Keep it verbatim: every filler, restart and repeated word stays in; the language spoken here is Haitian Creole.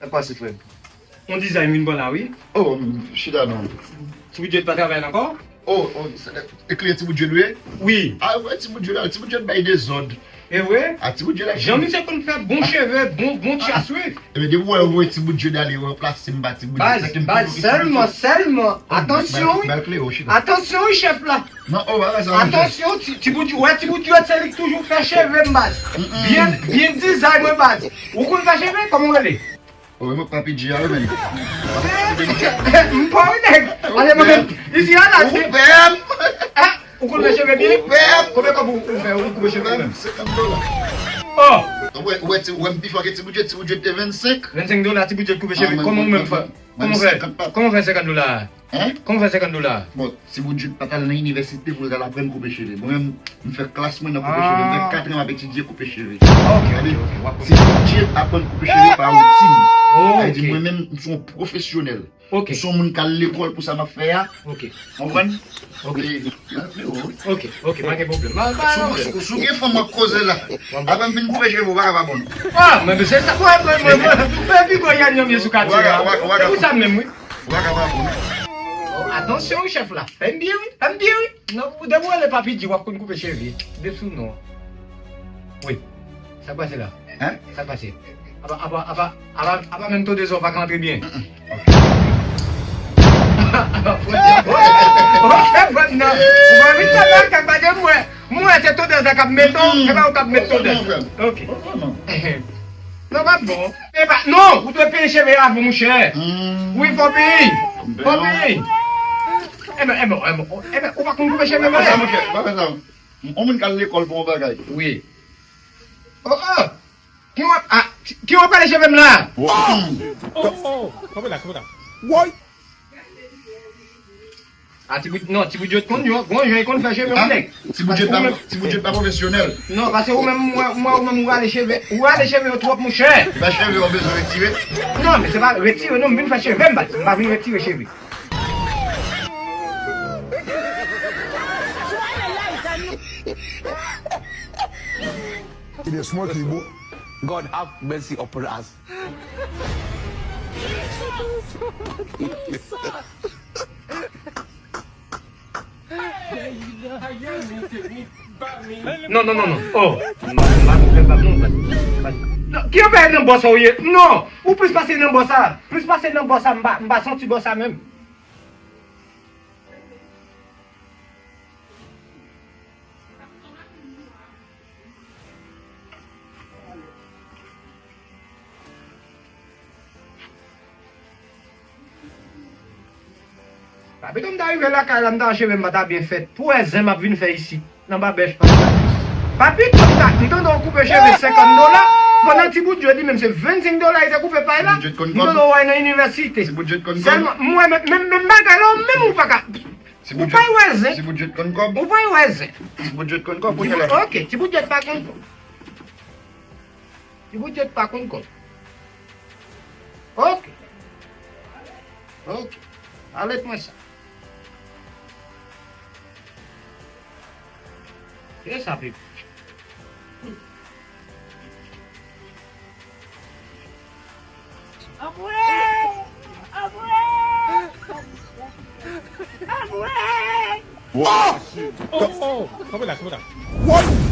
Sa k pase, frè m? On dizay m vin pran la, wi. Oh, m, chita non. Ti Bout Djed pa travay la ankò? Oh, oh, se, e kliyan Ti Bout Djed wi? Wi. Ah, wè, Ti Bout Djed la, Ti Bout Djed bay dezòd. E vre? Ah, Ti Bout Djed la. Jan misye konn fè bon cheve, bon, bon tyas, wi. Ebyen, depi w wè yo voye Ti Bout Djed ale ranplase m pa Ti Bout Djed, baz, sa ke m baz, toujou sèlman, sèlman. Atansyon, wi. Atansyon, wi, chèf la. Non, oh, pa fè sa, monchè. Atansyon, Ti, Ti Bout Djed, wè, Ti Bout Djed, se li k toujou fè cheve m, baz. Byen, byen dizay mwen, baz. Ou konn fè cheve? Kòman w rele? Wi, mwen Papi G a, wi, men. M pa wi, nèg. Ale, mwen menm. Isi a la, ou pè m. Ah, ou konn fè cheve byen? Ou pè m. Konbyen kòb ou, ou fè, ou koupe cheve menm? Senkant dola. Oh! Ou wè, ou wè, ti, ou wè m pi fò ke Ti Bout Djed, Ti Bout Djed te vennsenk. Vennsenk dola, Ti Bout Djed koupe cheve. Kòman ou menm fè? Kòman fè? Kòman fè senkant dola? Hein? Kòman fè senkant dola? Bon, Ti Bout Djed pa t al nan inivèsite pou l t al aprann koupe cheve. Mwen menm, m fè klas mwen nan koupe cheve. M fè kat an m ap etidye koupe cheve. Ok, ok, ok, w ap konprann. Ti Bout Djed aprann koupe cheve pa wouti m. Sa vle di mwen menm, m se yon pwofesyonèl. Ok. M se yon moun k al lekòl pou sa m ap fè a. Ok. Konprann? Ok. E, m ap fè w. Ok, ok, pa gen pwoblèm. Si w gen fanm w ap koze la, apre m fin koupe cheve w, pa ka pa bon. Ah, men se sa, mwen, mwen, mwen, mwen, mwen pi gwo yanyan m ye sou katye a. Se pou sa menm, wi. Ou pa ka pa bon. Oh, atansyon, wi, chèf la. Fè m byen, wi. Fè m byen, wi. Non, ou depi w rele Papi G, w ap konn koupe cheve. Depi sou non. Wi. Sa k pase la? Hein? Sa k pase? Apa, apa, apa, apa, apa menm tondezè w pa ka antre byen? Ok, frè m nan. Ou pa vin tande ak kèk bagay, mwen. Mwen, se tondezè k ap mete w, se pa ou k ap met tondezè. Ok. Non, pa bon. E pa, non, ou dwe peye cheve avan, monchè. Wi, fò peye. Fò peye. Enben, enben, enben, enben, ou pa konn koupe cheve, monchè. Pa fè sa, monchè. Pa fè sa. On moun k al lekòl pou yon bagay. Wi. Oh, oh. Ki w ap, ah, ki w ap pale cheve m la? Oh, oh, oh. Kanpe la, kanpe la. Woy! Ah, Ti Bout, non, Ti Bout Djed konn, yo, bon, jan l konn fè cheve, wi, nèg. Ti Bout Djed pa, Ti Bout Djed pa pwofesyonèl. Non, paske ou menm, ou wè, ou wè, ou menm, ou rale cheve, ou rale cheve yo twòp, monchè. Li pa cheve yo bezwen retire? Non, men se pa retire, non, m vin fè cheve m, baz. M pa vin retire cheve. It is smoky, boy. God have mercy upon us. Non, non, non, non. Oh. M pa, m pa, m pa, non, m pa, m pa. Non, ki afè nan bò sa ou ye? Non, ou plis pase nan bò sa. Plis pase nan bò sa, m pa, m pa santi bò sa menm. Papi, kòm m ta rive lakay la, m ta wè cheve m pa ta byen fèt. Pou wè zen m ap vin fè isit, nan babèch pa sa. Papi, kòm ta, m tande w koupe cheve senkant dola, pandan Ti Bout Djed li menm se vennsenk dola li te koupe pay la, m tande w al nan inivèsite. Sèlman, m wè menm, menm, menm bagay la, ou menm ou pa ka. Ou pa wè zen. Ti Bout Djed konn kòb. Ou pa wè zen. Ti Bout Djed konn kòb, kounye a la. Ok, Ti Bout Djed pa konn kòb. Ti Bout Djed pa konn kòb. Ok. Ok. Ale pran sa. E sa, pipi. Anmwey! Anmwey! Anmwey! Oh! Oh, oh! Kanpe la, kanpe la. What?